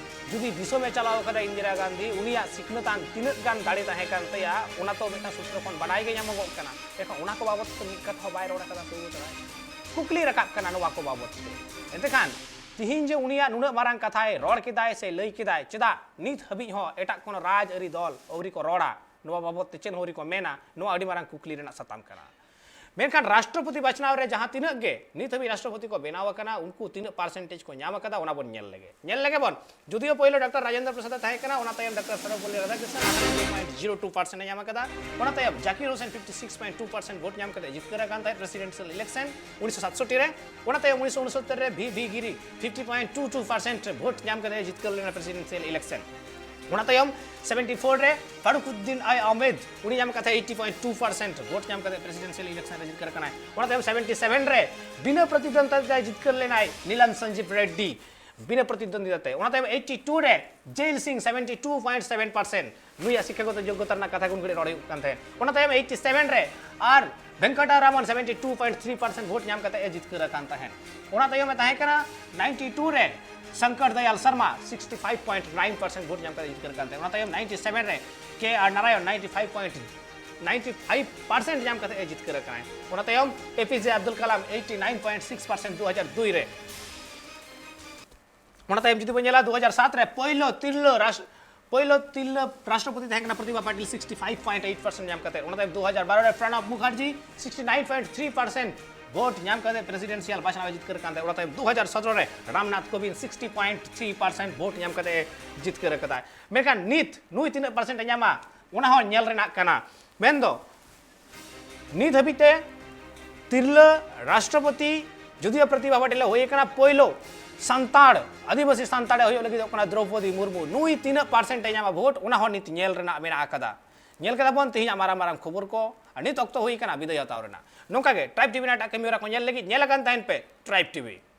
ᱡᱩᱫᱤ ᱫᱤᱥᱚᱢᱮ ᱪᱟᱞᱟᱣ ᱠᱟᱫᱟ ᱤᱱᱫᱤᱨᱟ ᱜᱟᱱᱫᱷᱤ, ᱩᱱᱤᱭᱟᱜ ᱥᱤᱠᱷᱱᱟᱹᱛᱟᱱ ᱛᱤᱱᱟᱹᱜ ᱜᱟᱱ ᱫᱟᱲᱮ ᱛᱟᱦᱮᱸ ᱠᱟᱱ ᱛᱟᱭᱟ, ᱚᱱᱟ ᱛᱚ ᱢᱤᱫᱴᱟᱝ ᱥᱩᱛᱨᱚ ᱠᱷᱚᱱ ᱵᱟᱰᱟᱭ ᱜᱮ ᱧᱟᱢᱚᱜᱚᱜ ᱠᱟᱱᱟ᱾ ᱮᱱᱠᱷᱟᱱ ᱚᱱᱟ ᱠᱚ ᱵᱟᱵᱚᱛ ᱛᱮ ᱢᱤᱫ ᱠᱟᱛᱷᱟ ᱦᱚᱸ ᱵᱟᱭ ᱨᱚᱲ ᱟᱠᱟᱫᱟ ᱥᱩᱵᱳᱫᱷ ᱨᱟᱭ᱾ ᱠᱩᱠᱞᱤ ᱨᱟᱠᱟᱵ ᱠᱟᱱᱟ ᱱᱚᱣᱟ ᱠᱚ ᱵᱟᱵᱚᱛ ᱛᱮ᱾ ᱮᱱᱛᱮᱠᱷᱟᱱ ᱛᱤᱦᱤᱧ ᱡᱮ ᱩᱱᱤᱭᱟᱜ ᱱᱩᱱᱟᱹᱜ ᱢᱟᱨᱟᱝ ᱠᱟᱛᱷᱟᱭ ᱨᱚᱲ ᱠᱮᱫᱟᱭ ᱥᱮ ᱞᱟᱹᱭ ᱠᱮᱫᱟᱭ, ᱪᱮᱫᱟᱜ ᱱᱤᱛ ᱦᱟᱹᱵᱤᱡ ᱦᱚᱸ ᱮᱴᱟᱜ ᱠᱳᱱᱳ ᱨᱟᱡᱽ ᱟᱹᱨᱤ ᱫᱚᱞ ᱟᱹᱣᱨᱤ ᱠᱚ ᱨᱚᱲᱟ, ᱱᱚᱣᱟ ᱵᱟᱵᱚᱛ ᱛᱮ ᱪᱮᱫ ᱦᱚᱸ ᱟᱹᱣᱨᱤ ᱠᱚ ᱢᱮᱱᱟ? ᱱᱚᱣᱟ ᱟᱹᱰᱤ ᱢᱟᱨᱟᱝ ᱠᱩᱠᱞᱤ ᱨᱮᱱᱟᱜ ᱥᱟᱛᱟᱢ ᱠᱟᱱᱟ᱾ ᱢᱮᱱᱠᱷᱟᱱ ᱨᱟᱥᱴᱨᱚᱯᱚᱛᱤ ᱵᱟᱪᱷᱱᱟᱣ ᱨᱮ ᱡᱟᱦᱟᱸ ᱛᱤᱱᱟᱹᱜ ᱜᱮ ᱱᱤᱛ ᱦᱟᱹᱵᱤᱡ ᱨᱟᱥᱴᱨᱚᱯᱚᱛᱤ ᱠᱚ ᱵᱮᱱᱟᱣ ᱟᱠᱟᱱᱟ, ᱩᱱᱠᱩ ᱛᱤᱱᱟᱹᱜ ᱯᱟᱨᱥᱮᱱᱴᱮᱡᱽ ᱠᱚ ᱧᱟᱢ ᱟᱠᱟᱫᱟ, ᱚᱱᱟ ᱵᱚᱱ ᱧᱮᱞ ᱞᱮᱜᱮ᱾ ᱧᱮᱞ ᱞᱮᱜᱮ ᱵᱚᱱ᱾ ᱡᱩᱫᱤᱭᱳ ᱯᱳᱭᱞᱳ ᱰᱚᱠᱴᱚᱨ ᱨᱟᱡᱮᱱᱫᱨᱚ ᱯᱨᱚᱥᱟᱫ ᱮ ᱛᱟᱦᱮᱸ ᱠᱟᱱᱟ, ᱚᱱᱟ ᱛᱟᱭᱚᱢ ᱰᱚᱠᱴᱚᱨ ᱥᱚᱨᱵᱚᱯᱚᱞᱞᱤ ᱨᱟᱫᱷᱟᱠᱨᱤᱥᱱᱚᱱ ᱟᱴᱷᱟᱨᱚ ᱯᱚᱭᱮᱱᱴ ᱡᱤᱨᱳ ᱴᱩ ᱯᱟᱨᱥᱮᱱᱴ ᱮ ᱧᱟᱢ ᱟᱠᱟᱫᱟ᱾ ᱚᱱᱟ ᱛᱟᱭᱚᱢ Zakir Hussain fifty six point two percent ᱵᱷᱳᱴ ᱧᱟᱢ ᱠᱟᱛᱮ ᱡᱤᱛᱠᱟᱹᱨ ᱟᱠᱟᱱ ᱛᱟᱦᱮᱸᱫ ᱯᱨᱮᱥᱤᱰᱮᱱᱥᱤᱭᱟᱞ ᱤᱞᱮᱠᱥᱚᱱ ᱩᱱᱤᱥᱥᱚ ᱥᱟᱛᱥᱚᱴᱴᱤ ᱨᱮ᱾ ᱚᱱᱟ ᱛᱟᱭᱚᱢ ᱩᱱᱤᱥᱥᱚ ᱩᱱᱚᱥᱚᱛᱛᱚᱨ ᱨᱮ V V Giri fifty point two two percent ᱵᱷᱳᱴ ᱧᱟᱢ ᱠᱟᱛᱮ ᱡᱤᱛᱠᱟᱹᱨ ᱞᱮᱱᱟ ᱯᱨᱮᱥᱤᱰᱮᱱᱥᱤᱭᱟᱞ ᱤᱞᱮᱠᱥᱚᱱ᱾ ᱚᱱᱟ ᱛᱟᱭᱚᱢ ᱥᱮᱵᱷᱮᱱᱴᱤ ᱯᱷᱳᱨ ᱨᱮ ᱯᱷᱟᱨᱩᱠᱩᱫᱫᱤᱱ ᱟᱭ ᱟᱦᱢᱮᱫ, ᱩᱱᱤ ᱧᱟᱢ ᱠᱟᱛᱮ ᱮᱭᱤᱴᱤ ᱯᱚᱭᱮᱱᱴ ᱴᱩ ᱯᱟᱨᱥᱮᱱᱴ ᱵᱷᱳᱴ ᱧᱟᱢ ᱠᱟᱛᱮ ᱯᱨᱮᱥᱤᱰᱮᱱᱥᱤᱭᱟᱞ ᱤᱞᱮᱠᱥᱚᱱ ᱨᱮ ᱡᱤᱛᱠᱟᱹᱨ ᱠᱟᱱᱟᱭ᱾ ᱚᱱᱟ ᱛᱟᱭᱚᱢ ᱥᱮᱵᱷᱮᱱᱴᱤ ᱥᱮᱵᱷᱮᱱ ᱨᱮ ᱵᱤᱱᱟᱹ ᱯᱨᱚᱛᱤᱫᱣᱚᱱᱫᱤᱛᱟ ᱛᱮ ᱡᱤᱛᱠᱟᱹᱨ ᱞᱮᱱᱟᱭ ᱱᱤᱞᱟᱱ ᱥᱚᱧᱡᱤᱵ ᱨᱮᱰᱰᱤ, ᱵᱤᱱᱟᱹ ᱯᱨᱚᱛᱤᱫᱣᱚᱱᱫᱤᱛᱟ ᱛᱮ᱾ ᱚᱱᱟ ᱛᱟᱭᱚᱢ ᱮᱭᱤᱴᱤ ᱴᱩ ᱨᱮ Zail Singh, seventy two point seven percent, ᱱᱩᱭᱟᱜ ᱥᱤᱠᱠᱷᱟᱜᱚᱛᱚ ᱡᱳᱜᱽᱜᱚᱛᱟ ᱨᱮᱱᱟᱜ ᱠᱟᱛᱷᱟ ᱜᱮ ᱩᱱ ᱜᱷᱟᱹᱲᱤᱡ ᱨᱚᱲ ᱦᱩᱭᱩᱜ ᱠᱟᱱ ᱛᱟᱦᱮᱸᱫ᱾ ᱚᱱᱟ ᱛᱟᱭᱚᱢ ᱮᱭᱤᱴᱤ ᱥᱮᱵᱷᱮᱱ ᱨᱮ R Venkataraman seventy two point three percent ᱵᱷᱳᱴ ᱧᱟᱢ ᱠᱟᱛᱮ ᱮ ᱡᱤᱛᱠᱟᱹᱨ ᱟᱠᱟᱱ ᱛᱟᱦᱮᱸᱫ᱾ ᱚᱱᱟ ᱛᱟᱭᱚᱢ ᱮ ᱛᱟᱦᱮᱸ ᱠᱟᱱᱟ ᱱᱟᱭᱤᱱᱴᱤ ᱴᱩ ᱨᱮ Shankar Dayal Sharma, sixty five point nine percent ᱵᱷᱳᱴ ᱧᱟᱢ ᱠᱟᱛᱮ ᱡᱤᱛᱠᱟᱹᱨ ᱟᱠᱟᱱ ᱛᱟᱦᱮᱸᱫ᱾ ᱚᱱᱟ ᱛᱟᱭᱚᱢ ᱱᱟᱭᱤᱱᱴᱤ ᱥᱮᱵᱷᱮᱱ ᱨᱮ K R Narayanan, ninety five point ninety five percent ᱧᱟᱢ ᱠᱟᱛᱮ ᱮ ᱡᱤᱛᱠᱟᱹᱨ ᱟᱠᱟᱱᱟᱭ᱾ ᱚᱱᱟ ᱛᱟᱭᱚᱢ A P J Abdul Kalam, eighty nine point six percent ᱫᱩ ᱦᱟᱡᱟᱨ ᱫᱩᱭ ᱨᱮ᱾ ᱚᱱᱟ ᱛᱟᱭᱚᱢ ᱡᱩᱫᱤ ᱵᱚᱱ ᱧᱮᱞᱟ, ᱫᱩ ᱦᱟᱡᱟᱨ ᱥᱟᱛ ᱨᱮ ᱯᱳᱭᱞᱳ ᱛᱤᱨᱞᱟᱹ ᱨᱟᱥ-, ᱯᱳᱭᱞᱳ ᱛᱤᱨᱞᱟᱹ ᱨᱟᱥᱴᱨᱚᱯᱚᱛᱤ ᱛᱟᱦᱮᱸ ᱠᱟᱱᱟ Pratibha Patil, sixty five point eight percent ᱧᱟᱢ ᱠᱟᱛᱮ᱾ ᱚᱱᱟ ᱛᱟᱭᱚᱢ ᱫᱩ ᱦᱟᱡᱟᱨ ᱵᱟᱨᱚ ᱨᱮ Pranab Mukherjee, sixty nine point three percent ᱵᱷᱳᱴ ᱧᱟᱢ ᱠᱟᱛᱮ ᱯᱨᱮᱥᱤᱰᱮᱱᱥᱤᱭᱟᱞ ᱵᱟᱪᱷᱱᱟᱣ ᱮ ᱡᱤᱛᱠᱟᱹᱨ ᱠᱟᱱ ᱛᱟᱦᱮᱸᱫ᱾ ᱚᱱᱟ ᱛᱟᱭᱚᱢ ᱫᱩ ᱦᱟᱡᱟᱨ ᱥᱚᱛᱨᱚ ᱨᱮ Ramnath Kovind, sixty point three percent ᱵᱷᱳᱴ ᱧᱟᱢ ᱠᱟᱛᱮ ᱮ ᱡᱤᱛᱠᱟᱹᱨ ᱟᱠᱟᱫᱟᱭ᱾ ᱢᱮᱱᱠᱷᱟᱱ ᱱᱤᱛ ᱱᱩᱭ ᱛᱤᱱᱟᱹᱜ ᱯᱟᱨᱥᱮᱱᱴ ᱮ ᱧᱟᱢᱟ, ᱚᱱᱟ ᱦᱚᱸ ᱧᱮᱞ ᱨᱮᱱᱟᱜ ᱠᱟᱱᱟ᱾ ᱢᱮᱱᱫᱚ ᱱᱤᱛ ᱦᱟᱹᱵᱤᱡ ᱛᱮ ᱛᱤᱨᱞᱟᱹ ᱨᱟᱥᱴᱨᱚᱯᱚᱛᱤ, ᱡᱩᱫᱤᱭᱳ ᱯᱨᱚᱛᱤᱵᱷᱟ ᱯᱟᱴᱤᱞ ᱮ ᱦᱩᱭ ᱟᱠᱟᱱᱟ ᱯᱳᱭᱞᱳ ᱥᱟᱱᱛᱟᱲ, ᱟᱹᱫᱤᱵᱟᱹᱥᱤ ᱥᱟᱱᱛᱟᱲ ᱮ ᱦᱩᱭᱩᱜ ᱞᱟᱹᱜᱤᱫᱚᱜ ᱠᱟᱱᱟ ᱫᱨᱚᱣᱯᱚᱫᱤ ᱢᱩᱨᱢᱩ᱾ ᱱᱩᱭ ᱛᱤᱱᱟᱹᱜ ᱯᱟᱨᱥᱮᱱᱴ ᱮ ᱧᱟᱢᱟ ᱵᱷᱳᱴ, ᱚᱱᱟ ᱦᱚᱸ ᱱᱤᱛ ᱧᱮᱞ ᱨᱮᱱᱟᱜ ᱢᱮᱱᱟᱜ ᱟᱠᱟᱫᱟ᱾ ᱧᱮᱞ ᱠᱮᱫᱟ ᱵᱚᱱ ᱛᱮᱦᱮᱧᱟᱜ ᱢᱟᱨᱟᱝ ᱢᱟᱨᱟᱝ ᱠᱷᱚᱵᱚᱨ ᱠᱚ᱾ ᱟᱨ ᱱᱤᱛ ᱚᱠᱛᱚ ᱦᱩᱭ ᱟᱠᱟᱱᱟ ᱵᱤᱫᱟᱹᱭ ᱦᱟᱛᱟᱣ ᱨᱮᱱᱟᱜ᱾ ᱱᱚᱝᱠᱟ ᱜᱮ Tribe TV ᱨᱮᱱᱟᱜ ᱮᱴᱟᱜ ᱠᱟᱹᱢᱤ ᱦᱚᱨᱟ ᱠᱚ ᱧᱮᱞ ᱞᱟᱹᱜᱤᱫ ᱧᱮᱞ ᱟᱠᱟᱱ ᱛᱟᱦᱮᱱ ᱯᱮ Tribe TV᱾